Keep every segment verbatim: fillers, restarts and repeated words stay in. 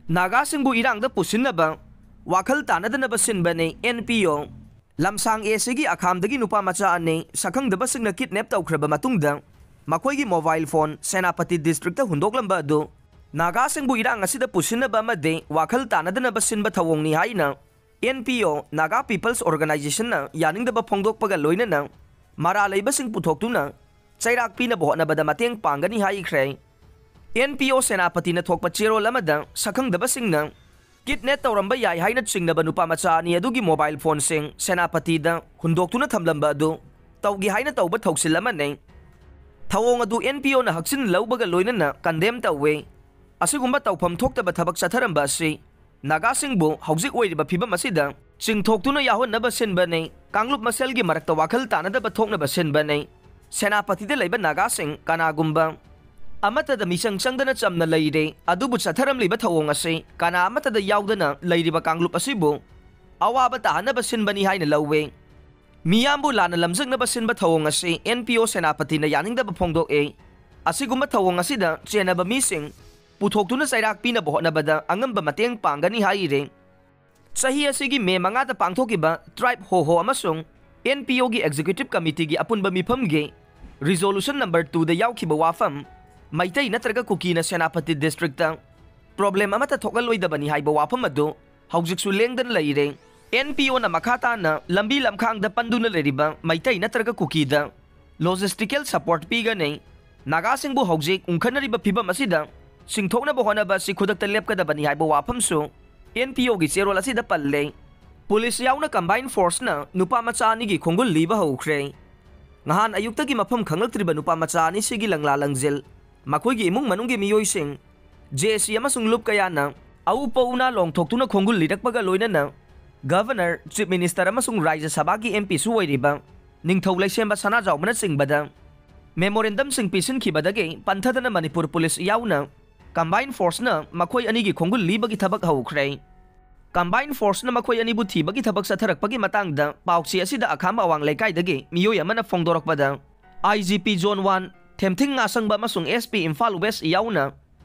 ꯅꯥꯒꯥꯁꯤꯡꯕꯨ ꯏꯔꯥꯡꯗ ꯄꯨꯁꯤꯟꯅꯕ ꯋꯥꯈꯜ ꯇꯥꯅꯗꯅꯕ ꯁꯤꯟꯕꯅꯤ N P ꯑꯣ꯫ ꯂꯝꯁꯥꯡ ꯑꯦ ꯁꯤꯒꯤ ꯑꯈꯥꯝꯗꯒꯤ ꯅꯨꯄꯥ ꯃꯆꯥ ꯑꯅꯤ ꯁꯛꯈꯪꯗꯕꯁꯤꯡꯅ ꯀꯤꯗꯅꯦꯞ ꯇꯧꯈ꯭ꯔꯕ ꯃꯇꯨꯡꯗ ꯃꯈꯣꯏꯒꯤ ꯃꯣꯕꯥꯏꯜ ꯐꯣꯟ ꯁꯦꯅꯥꯄꯇꯤ ꯗꯤꯁꯇ꯭ꯔꯤꯛꯇ ꯍꯨꯟꯗꯣꯛꯂꯝꯕ ꯑꯗꯨ ꯅꯥꯒꯥꯁꯤꯡꯕꯨ ꯏꯔꯥꯡ ꯑꯁꯤꯗ ꯄꯨꯁꯤꯟꯅꯕ ꯑꯃꯗꯤ ꯋꯥꯈꯜ ꯇꯥꯅꯗꯅꯕ ꯁꯤꯟꯕ ꯊꯧꯑꯣꯡꯅꯤ ꯍꯥꯏꯅ ꯑꯦꯟ ꯄꯤ ꯑꯣ, ꯅꯥꯒꯥ ꯄꯤꯄꯜꯁ ꯑꯣꯔꯒꯅꯥꯏꯖꯦꯁꯟꯅ ꯌꯥꯅꯤꯡꯗꯕ ꯐꯣꯡꯗꯣꯛꯄꯒ ꯂꯣꯏꯅꯅ ꯃꯔꯥ ꯂꯩꯕꯁꯤꯡ ꯄꯨꯊꯣꯛꯇꯨꯅ ꯆꯩꯔꯥꯛ ꯄꯤꯅꯕ ꯍꯣꯠꯅꯕꯗ ꯃꯇꯦꯡ ꯄꯥꯡꯒꯅꯤ ꯍꯥꯏꯈ꯭ꯔꯦ꯫ ꯑꯦꯟ ꯄꯤ ꯑꯣ ꯁꯦꯅꯥꯄꯇꯤꯅ ꯊꯣꯛꯄ ꯆꯦꯔꯣꯜ ꯑꯃꯗ ꯁꯛꯈꯪꯗꯕꯁꯤꯡꯅ ꯀꯤꯗꯅꯦꯞ ꯇꯧꯔꯝꯕ ꯌꯥꯏ ꯍꯥꯏꯅ ꯆꯤꯡꯅꯕ ꯅꯨꯄꯥ ꯃꯆꯥ ꯑꯅꯤ ꯑꯗꯨꯒꯤ ꯃꯣꯕꯥꯏꯜ ꯐꯣꯟꯁꯤꯡ ꯁꯦꯅꯥꯄꯇꯤꯗ ꯍꯨꯟꯗꯣꯛꯇꯨꯅ ꯊꯝꯂꯝꯕ ꯑꯗꯨ ꯇꯧꯒꯦ ꯍꯥꯏꯅ ꯇꯧꯕ ꯊꯧꯁꯤꯜ ꯑꯃꯅꯤ꯫ ꯊꯧꯑꯣꯡ ꯑꯗꯨ ꯑꯦꯟ ꯄꯤ ꯑꯣꯅ ꯍꯛꯆꯤꯟ ꯂꯧꯕꯒ ꯂꯣꯏꯅꯅ ꯀꯟꯗꯦꯝ ꯇꯧꯏ꯫ ꯑꯁꯤꯒꯨꯝꯕ ꯇꯧꯐꯝ ꯊꯣꯛꯇꯕ ꯊꯕꯛ ꯆꯠꯊꯔꯝꯕ ꯑꯁꯤ ꯅꯥꯒꯥꯁꯤꯡꯕꯨ ꯍꯧꯖꯤꯛ ꯑꯣꯏꯔꯤꯕ ꯐꯤꯕꯝ ꯑꯁꯤꯗ ꯆꯤꯡꯊꯣꯛꯇꯨꯅ ꯌꯥꯎꯍꯟꯅꯕ ꯁꯤꯟꯕꯅꯤ꯫ ꯀꯥꯡꯂꯨꯞ ꯃꯁꯦꯜꯒꯤ ꯃꯔꯛꯇ ꯋꯥꯈꯜ ꯇꯥꯅꯗꯕ ꯊꯣꯛꯅꯕ ꯁꯤꯟꯕꯅꯤ꯫ ꯁꯦꯅꯥꯄꯇꯤꯗ ꯂꯩꯕ ꯅꯥꯒꯥꯁꯤꯡ ꯀꯅꯥꯒꯨꯝꯕ ꯑꯃꯠꯇꯗ ꯃꯤꯆꯪ ꯆꯪꯗꯅ ꯆꯝꯅ ꯂꯩꯔꯦ꯫ ꯑꯗꯨꯕꯨ ꯆꯠꯊꯔꯝꯂꯤꯕ ꯊꯧꯑꯣꯡ ꯑꯁꯤ ꯀꯅꯥ ꯑꯃꯠꯇꯗ ꯌꯥꯎꯗꯅ ꯂꯩꯔꯤꯕ ꯀꯥꯡꯂꯨꯞ ꯑꯁꯤꯕꯨ ꯑꯋꯥꯕ ꯇꯥꯍꯟꯅꯕ ꯁꯤꯟꯕꯅꯤ ꯍꯥꯏꯅ ꯂꯧꯋꯦ꯫ ꯃꯤꯌꯥꯝꯕꯨ ꯂꯥꯟꯅ ꯂꯝꯖꯤꯡꯅꯕ ꯁꯤꯟꯕ ꯊꯧꯑꯣꯡ ꯑꯁꯤ ꯑꯦꯟ ꯄꯤ ꯑꯣ ꯁꯦꯅꯥꯄꯇꯤꯅ ꯌꯥꯅꯤꯡꯗꯕ ꯐꯣꯡꯗꯣꯛꯏ꯫ ꯑꯁꯤꯒꯨꯝꯕ ꯊꯧꯑꯣꯡ ꯑꯁꯤꯗ ꯆꯦꯟꯅꯕ ꯃꯤꯁꯤꯡ ꯄꯨꯊꯣꯛꯇꯨꯅ ꯆꯩꯔꯥꯛ ꯄꯤꯅꯕ ꯍꯣꯠꯅꯕꯗ ꯑꯉꯝꯕ ꯃꯇꯦꯡ ꯄꯥꯡꯒꯅꯤ ꯍꯥꯏꯔꯤ꯫ ꯆꯍꯤ ꯑꯁꯤꯒꯤ ꯃꯦ ꯃꯉꯥꯗ ꯄꯥꯡꯊꯣꯛꯈꯤꯕ ꯇ꯭ꯔꯥꯏꯕ ꯍꯣꯍꯣ ꯑꯃꯁꯨꯡ ꯑꯦꯟ ꯄꯤ ꯑꯣꯒꯤ ꯑꯦꯛꯖꯤꯀ꯭ꯌꯨꯇꯤꯚ ꯀꯃꯤꯇꯤꯒꯤ ꯑꯄꯨꯟꯕ ꯃꯤꯐꯝꯒꯤ ꯔꯤꯖꯣꯂꯨꯁꯟ ꯅꯝꯕꯔ ꯇꯨꯗ ꯌꯥꯎꯈꯤꯕ ꯋꯥꯐꯝ, ꯃꯩꯇꯩ ꯅꯠꯇ꯭ꯔꯒ ꯀꯨꯀꯤꯅ ꯁꯦꯅꯥꯄꯇꯤ ꯗꯤꯁꯇ꯭ꯔꯤꯛꯇ ꯄ꯭ꯔꯣꯕ꯭ꯂꯦꯝ ꯑꯃꯠꯇ ꯊꯣꯛꯍꯜꯂꯣꯏꯗꯕꯅꯤ ꯍꯥꯏꯕ ꯋꯥꯐꯝ ꯑꯗꯨ ꯍꯧꯖꯤꯛꯁꯨ ꯂꯦꯡꯗꯅ ꯂꯩꯔꯦ꯫ ꯑꯦꯟ ꯄꯤ ꯑꯣꯅ ꯃꯈꯥ ꯇꯥꯅ ꯂꯝꯕꯤ ꯂꯝꯈꯥꯡꯗ ꯄꯟꯗꯨꯅ ꯂꯩꯔꯤꯕ ꯃꯩꯇꯩ ꯅꯠꯇ꯭ꯔꯒ ꯀꯨꯀꯤꯗ ꯂꯣꯖꯤꯁꯇꯤꯀꯦꯜ ꯁꯄꯣꯔꯠ ꯄꯤꯒꯅꯤ꯫ ꯅꯥꯒꯥꯁꯤꯡꯕꯨ ꯍꯧꯖꯤꯛ ꯎꯪꯈꯠꯅꯔꯤꯕ ꯐꯤꯕꯝ ꯑꯁꯤꯗ ꯆꯤꯡꯊꯣꯛꯅꯕ ꯍꯣꯠꯅꯕ ꯑꯁꯤ ꯈꯨꯗꯛꯇ ꯂꯦꯞꯀꯗꯕꯅꯤ ꯍꯥꯏꯕ ꯋꯥꯐꯝꯁꯨ ꯑꯦꯟ ꯄꯤ ꯑꯣꯒꯤ ꯆꯦꯔꯣꯜ ꯑꯁꯤꯗ ꯄꯜꯂꯦ꯫ ꯄꯨꯂꯤꯁ ꯌꯥꯎꯅ ꯀꯝꯕꯥꯏꯟ ꯐꯣꯔꯁꯅ ꯅꯨꯄꯥ ꯃꯆꯥ ꯑꯅꯤꯒꯤ ꯈꯣꯡꯒꯨꯜ ꯂꯤꯕ ꯍꯧꯈ꯭ꯔꯦ꯫ ꯉꯍꯥꯟ ꯑꯌꯨꯛꯇꯒꯤ ꯃꯐꯝ ꯈꯪꯂꯛꯇ꯭ꯔꯤꯕ ꯅꯨꯄꯥ ꯃꯆꯥ ꯑꯅꯤꯁꯤꯒꯤ ꯂꯪꯂꯥ ꯂꯪꯖꯤꯜ, ꯃꯈꯣꯏꯒꯤ ꯏꯃꯨꯡ ꯃꯅꯨꯡꯒꯤ ꯃꯤꯑꯣꯏꯁꯤꯡ, ꯖꯦ ꯑꯦ ꯁꯤ ꯑꯃꯁꯨꯡ ꯂꯨꯞ ꯀꯌꯥꯅ ꯑꯎ ꯄꯧꯅ ꯂꯣꯡꯊꯣꯛꯇꯨꯅ ꯈꯣꯡꯒꯨꯜ ꯂꯤꯔꯛꯄꯒ ꯂꯣꯏꯅꯅ ꯒꯚꯔꯅꯔ, ꯆꯤꯐ ꯃꯤꯅꯤꯁꯇꯔ ꯑꯃꯁꯨꯡ ꯔꯥꯖ꯭ꯌ ꯁꯚꯥꯒꯤ ꯑꯦꯝ ꯄꯤꯁꯨ ꯑꯣꯏꯔꯤꯕ ꯅꯤꯡꯊꯧ ꯂꯩꯁꯦꯝꯕ ꯁꯅꯥꯖꯥꯎꯕꯅꯆꯤꯡꯕꯗ ꯃꯦꯃꯣꯔꯦꯟꯗꯝꯁꯤꯡ ꯄꯤꯁꯤꯟꯈꯤꯕꯗꯒꯤ ꯄꯟꯊꯗꯅ ꯃꯅꯤꯄꯨꯔ ꯄꯨꯂꯤꯁ ꯌꯥꯎꯅ ꯀꯝꯕꯥꯏꯟ ꯐꯣꯔꯁꯅ ꯃꯈꯣꯏ ꯑꯅꯤꯒꯤ ꯈꯣꯡꯒꯨꯜ ꯂꯤꯕꯒꯤ ꯊꯕꯛ ꯍꯧꯈ꯭ꯔꯦ꯫ ꯀꯝꯕꯥꯏꯟ ꯐꯣꯔꯁꯅ ꯃꯈꯣꯏ ꯑꯅꯤꯕꯨ ꯊꯤꯕꯒꯤ ꯊꯕꯛ ꯆꯠꯊꯔꯛꯄꯒꯤ ꯃꯇꯥꯡꯗ ꯄꯥꯎꯆꯦ ꯑꯁꯤꯗ ꯑꯈꯥꯝ ꯑꯋꯥꯡ ꯂꯩꯀꯥꯏꯗꯒꯤ ꯃꯤꯑꯣꯏ ꯑꯃꯅ ꯐꯣꯡꯗꯣꯔꯛꯄꯗ, ꯑꯥꯏ ꯖꯤ ꯄꯤ ꯖꯣꯟ ꯋꯥꯟ, ꯊꯦꯝꯊꯤꯡ ꯉꯥꯁꯪꯕ ꯑꯃꯁꯨꯡ ꯑꯦꯁ ꯄꯤ ꯏꯝꯐꯥꯜ ꯋꯦꯁ ꯌꯥꯎꯅ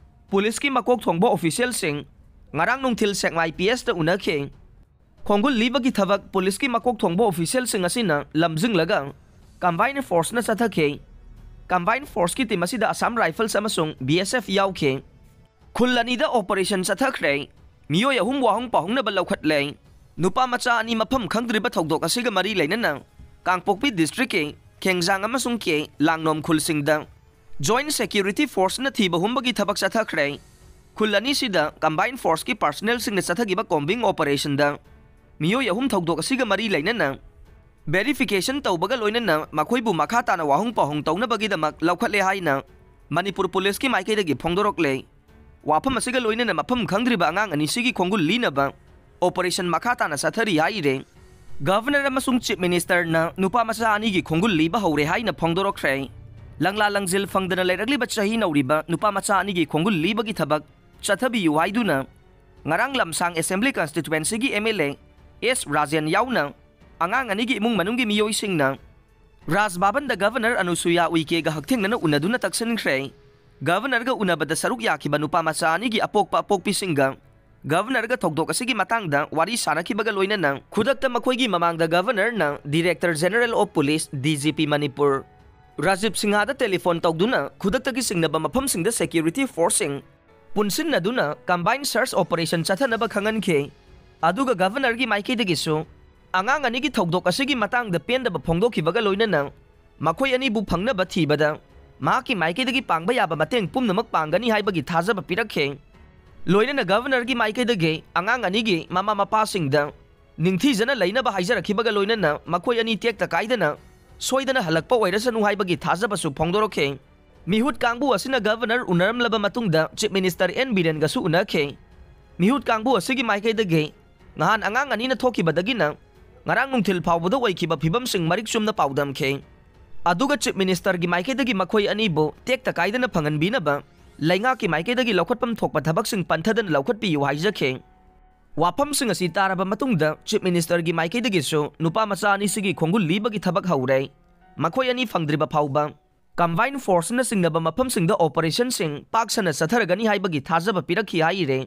ꯄꯨꯂꯤꯁꯀꯤ ꯃꯀꯣꯛ ꯊꯣꯡꯕ ꯑꯣꯐꯤꯁꯤꯌꯦꯜꯁꯤꯡ, ꯉꯔꯥꯡ ꯅꯨꯡꯊꯤꯜ ꯁꯦꯛꯃꯥꯏ ꯄꯤ ꯑꯦꯁꯇ ꯎꯅꯈꯤ꯫ ꯈꯣꯡꯒꯨꯜ ꯂꯤꯕꯒꯤ ꯊꯕꯛ ꯄꯨꯂꯤꯁꯀꯤ ꯃꯀꯣꯛ ꯊꯣꯡꯕ ꯑꯣꯐꯤꯁꯤꯌꯦꯜꯁꯤꯡ ꯑꯁꯤꯅ ꯂꯝꯖꯤꯡꯂꯒ ꯀꯝꯕꯥꯏꯟ ꯐꯣꯔꯁꯅ ꯆꯠꯊꯈꯤ꯫ ꯀꯝꯕꯥꯏꯟ ꯐꯣꯔꯁꯀꯤ ꯇꯤꯝ ꯑꯁꯤꯗ ꯑꯁꯥꯝ ꯔꯥꯏꯐꯜꯁ ꯑꯃꯁꯨꯡ ꯕꯤ ꯑꯦꯁ ꯑꯦꯐ ꯌꯥꯎꯈꯤ꯫ ꯈꯨꯜ ꯑꯅꯤꯗ ꯑꯣꯄꯔꯦꯁꯟ ꯆꯠꯊꯈ꯭ꯔꯦ꯫ ꯃꯤꯑꯣꯏ ꯑꯍꯨꯝ ꯋꯥꯍꯪ ꯄꯥꯎꯍꯪꯅꯕ ꯂꯧꯈꯠꯂꯦ꯫ ꯅꯨꯄꯥ ꯃꯆꯥ ꯑꯅꯤ ꯃꯐꯝ ꯈꯪꯗ꯭ꯔꯤꯕ ꯊꯧꯗꯣꯛ ꯑꯁꯤꯒ ꯃꯔꯤ ꯂꯩꯅꯅ ꯀꯥꯡꯄꯣꯛꯄꯤ ꯗꯤꯁꯇ꯭ꯔꯤꯛꯀꯤ ꯈꯦꯡꯖꯥꯡ ꯑꯃꯁꯨꯡ ꯀꯦ ꯂꯥꯡꯅꯣꯝ ꯈꯨꯜꯁꯤꯡꯗ ꯖꯣꯏꯟꯠ ꯁꯦꯀ꯭ꯌꯨꯔꯤꯇꯤ ꯐꯣꯔꯁꯅ ꯊꯤꯕ ꯍꯨꯝꯕꯒꯤ ꯊꯕꯛ ꯆꯠꯊꯈ꯭ꯔꯦ꯫ ꯈꯨꯜ ꯑꯅꯤꯁꯤꯗ ꯀꯝꯕꯥꯏꯟ ꯐꯣꯔꯁꯀꯤ ꯄꯥꯔꯁꯅꯦꯜꯁꯤꯡꯅ ꯆꯠꯊꯈꯤꯕ ꯀꯣꯝꯕꯤꯡ ꯑꯣꯄꯔꯦꯁꯟꯗ ꯃꯤꯑꯣꯏ ꯑꯍꯨꯝ ꯊꯧꯗꯣꯛ ꯑꯁꯤꯒ ꯃꯔꯤ ꯂꯩꯅꯅ ꯚꯦꯔꯤꯐꯤꯀꯦꯁꯟ ꯇꯧꯕꯒ ꯂꯣꯏꯅꯅ ꯃꯈꯣꯏꯕꯨ ꯃꯈꯥ ꯇꯥꯅ ꯋꯥꯍꯪ ꯄꯥꯎꯍꯪ ꯇꯧꯅꯕꯒꯤꯗꯃꯛ ꯂꯧꯈꯠꯂꯦ ꯍꯥꯏꯅ ꯃꯅꯤꯄꯨꯔ ꯄꯨꯂꯤꯁꯀꯤ ꯃꯥꯏꯀꯩꯗꯒꯤ ꯐꯣꯡꯗꯣꯔꯛꯂꯦ꯫ ꯋꯥꯐꯝ ꯑꯁꯤꯒ ꯂꯣꯏꯅꯅ ꯃꯐꯝ ꯈꯪꯗ꯭ꯔꯤꯕ ꯑꯉꯥꯡ ꯑꯅꯤꯁꯤꯒꯤ ꯈꯣꯡꯒꯨꯜ ꯂꯤꯅꯕ ꯑꯣꯄꯔꯦꯁꯟ ꯃꯈꯥ ꯇꯥꯅ ꯆꯠꯊꯔꯤ ꯍꯥꯏꯔꯦ꯫ ꯒꯚꯔꯅꯔ ꯑꯃꯁꯨꯡ ꯆꯤꯐ ꯃꯤꯅꯤꯁꯇꯔꯅ ꯅꯨꯄꯥ ꯃꯆꯥ ꯑꯅꯤꯒꯤ ꯈꯣꯡꯒꯨꯜ ꯂꯤꯕ ꯍꯧꯔꯦ ꯍꯥꯏꯅ ꯐꯣꯡꯗꯣꯔꯛꯈ꯭ꯔꯦ꯫ ꯂꯪꯂꯥ ꯂꯪꯖꯤꯜ ꯐꯪꯗꯅ ꯂꯩꯔꯛꯂꯤꯕ ꯆꯍꯤ ꯅꯧꯔꯤꯕ ꯅꯨꯄꯥ ꯃꯆꯥ ꯑꯅꯤꯒꯤ ꯈꯣꯡꯒꯨꯜ ꯂꯤꯕꯒꯤ ꯊꯕꯛ ꯆꯠꯊꯕꯤꯌꯨ ꯍꯥꯏꯗꯨꯅ ꯉꯔꯥꯡ ꯂꯝꯁꯥꯡ ꯑꯦꯁꯦꯝꯕ꯭ꯂꯤ ꯀꯟꯁꯇꯤꯇ꯭ꯋꯦꯟꯁꯤꯒꯤ M L A S Rajen ꯌꯥꯎꯅ ꯑꯉꯥꯡ ꯑꯅꯤꯒꯤ ꯏꯃꯨꯡ ꯃꯅꯨꯡꯒꯤ ꯃꯤꯑꯣꯏꯁꯤꯡꯅ ꯔꯥꯖ ꯚꯕꯟꯗ ꯒꯚꯔꯅꯔ ꯑꯅꯨꯁꯨꯌꯥ ꯎꯏꯀꯦꯒ ꯍꯛꯊꯦꯡꯅꯅ ꯎꯅꯗꯨꯅ ꯇꯛꯁꯤꯟꯈ꯭ꯔꯦ꯫ ꯒꯚꯔꯅꯔꯒ ꯎꯅꯕꯗ ꯁꯔꯨꯛ ꯌꯥꯈꯤꯕ ꯅꯨꯄꯥ ꯃꯆꯥ ꯑꯅꯤꯒꯤ ꯑꯄꯣꯛꯄ ꯑꯄꯣꯛꯄꯤꯁꯤꯡꯒ ꯒꯚꯔꯅꯔꯒ ꯊꯧꯗꯣꯛ ꯑꯁꯤꯒꯤ ꯃꯇꯥꯡꯗ ꯋꯥꯔꯤ ꯁꯥꯅꯈꯤꯕꯒ ꯂꯣꯏꯅꯅ ꯈꯨꯗꯛꯇ ꯃꯈꯣꯏꯒꯤ ꯃꯃꯥꯡꯗ ꯒꯚꯔꯅꯔꯅ director general of police, D G P Manipur, Rajiv ꯁꯤꯡꯍꯗ ꯇꯦꯂꯤꯐꯣꯟ ꯇꯧꯗꯨꯅ ꯈꯨꯗꯛꯇꯒꯤ ꯆꯤꯡꯅꯕ ꯃꯐꯝꯁꯤꯡꯗ ꯁꯦꯀ꯭ꯌꯨꯔꯤꯇꯤ ꯐꯣꯔꯁꯁꯤꯡ ꯄꯨꯟꯁꯤꯟꯅꯗꯨꯅ ꯀꯝꯕꯥꯏꯟ ꯁꯔꯆ ꯑꯣꯄꯔꯦꯁꯟ ꯆꯠꯊꯅꯕ ꯈꯪꯍꯟꯈꯤ꯫ ꯑꯗꯨꯒ ꯒꯚꯔꯅꯔꯒꯤ ꯃꯥꯏꯀꯩꯗꯒꯤꯁꯨ ꯑꯉꯥꯡ ꯑꯅꯤꯒꯤ ꯊꯧꯗꯣꯛ ꯑꯁꯤꯒꯤ ꯃꯇꯥꯡꯗ ꯄꯦꯟꯗꯕ ꯐꯣꯡꯗꯣꯛꯈꯤꯕꯒ ꯂꯣꯏꯅꯅ ꯃꯈꯣꯏ ꯑꯅꯤꯕꯨ ꯐꯪꯅꯕ ꯊꯤꯕꯗ ꯃꯍꯥꯛꯀꯤ ꯃꯥꯏꯀꯩꯗꯒꯤ ꯄꯥꯡꯕ ꯌꯥꯕ ꯃꯇꯦꯡ ꯄꯨꯝꯅꯃꯛ ꯄꯥꯡꯒꯅꯤ ꯍꯥꯏꯕꯒꯤ ꯊꯥꯖꯕ ꯄꯤꯔꯛꯈꯤ꯫ ꯂꯣꯏꯅꯅ ꯒꯚꯔꯅꯔꯒꯤ ꯃꯥꯏꯀꯩꯗꯒꯤ ꯑꯉꯥꯡ ꯑꯅꯤꯒꯤ ꯃꯃꯥ ꯃꯄꯥꯁꯤꯡꯗ ꯅꯤꯡꯊꯤꯖꯅ ꯂꯩꯅꯕ ꯍꯥꯏꯖꯔꯛꯈꯤꯕꯒ ꯂꯣꯏꯅꯅ ꯃꯈꯣꯏ ꯑꯅꯤ ꯇꯦꯛꯇ ꯀꯥꯏꯗꯅ ꯁꯣꯏꯗꯅ ꯍꯜꯂꯛꯄ ꯑꯣꯏꯔꯁꯅꯨ ꯍꯥꯏꯕꯒꯤ ꯊꯥꯖꯕꯁꯨ ꯐꯣꯡꯗꯣꯔꯛꯈꯤ꯫ ꯃꯤꯍꯨꯠ ꯀꯥꯡꯕꯨ ꯑꯁꯤꯅ ꯒꯚꯔꯅꯔ ꯎꯅꯔꯝꯂꯕ ꯃꯇꯨꯡꯗ ꯆꯤꯐ ꯃꯤꯅꯤꯁꯇꯔ ꯑꯦꯟ ꯕꯤꯔꯦꯟꯒꯁꯨ ꯎꯅꯈꯤ꯫ ꯃꯤꯍꯨꯠ ꯀꯥꯡꯕꯨ ꯑꯁꯤꯒꯤ ꯃꯥꯏꯀꯩꯗꯒꯤ ꯅꯍꯥꯟ ꯑꯉꯥꯡ ꯑꯅꯤꯅ ꯊꯣꯛꯈꯤꯕꯗꯒꯤꯅ ꯉꯔꯥꯡ ꯅꯨꯡꯊꯤꯜ ꯐꯥꯎꯕꯗ ꯑꯣꯏꯈꯤꯕ ꯐꯤꯕꯝꯁꯤꯡ ꯃꯔꯤꯛ ꯆꯨꯝꯅ ꯄꯥꯎꯗꯝꯈꯤ꯫ ꯑꯗꯨꯒ ꯆꯤꯐ ꯃꯤꯅꯤꯁꯇꯔꯒꯤ ꯃꯥꯏꯀꯩꯗꯒꯤ ꯃꯈꯣꯏ ꯑꯅꯤꯕꯨ ꯇꯦꯛꯇ ꯀꯥꯏꯗꯅ ꯐꯪꯍꯟꯕꯤꯅꯕ ꯂꯩꯉꯥꯛꯀꯤ ꯃꯥꯏꯀꯩꯗꯒꯤ ꯂꯧꯈꯠꯐꯝ ꯊꯣꯛꯄ ꯊꯕꯛꯁꯤꯡ ꯄꯟꯊꯗꯅ ꯂꯧꯈꯠꯄꯤꯌꯨ ꯍꯥꯏꯖꯈꯤ꯫ ꯋꯥꯐꯝꯁꯤꯡ ꯑꯁꯤ ꯇꯥꯔꯕ ꯃꯇꯨꯡꯗ ꯆꯤꯐ ꯃꯤꯅꯤꯁꯇꯔꯒꯤ ꯃꯥꯏꯀꯩꯗꯒꯤꯁꯨ ꯅꯨꯄꯥ ꯃꯆꯥ ꯑꯅꯤꯁꯤꯒꯤ ꯈꯣꯡꯒꯨꯜ ꯂꯤꯕꯒꯤ ꯊꯕꯛ ꯍꯧꯔꯦ꯫ ꯃꯈꯣꯏ ꯑꯅꯤ ꯐꯪꯗ꯭ꯔꯤꯕ ꯐꯥꯎꯕ ꯀꯝꯕꯥꯏꯟ ꯐꯣꯔꯁꯅ ꯆꯤꯡꯅꯕ ꯃꯐꯝꯁꯤꯡꯗ ꯑꯣꯄꯔꯦꯁꯟꯁꯤꯡ ꯄꯥꯛ ꯁꯟꯅ ꯆꯠꯊꯔꯒꯅꯤ ꯍꯥꯏꯕꯒꯤ ꯊꯥꯖꯕ ꯄꯤꯔꯛꯈꯤ ꯍꯥꯏꯔꯦ꯫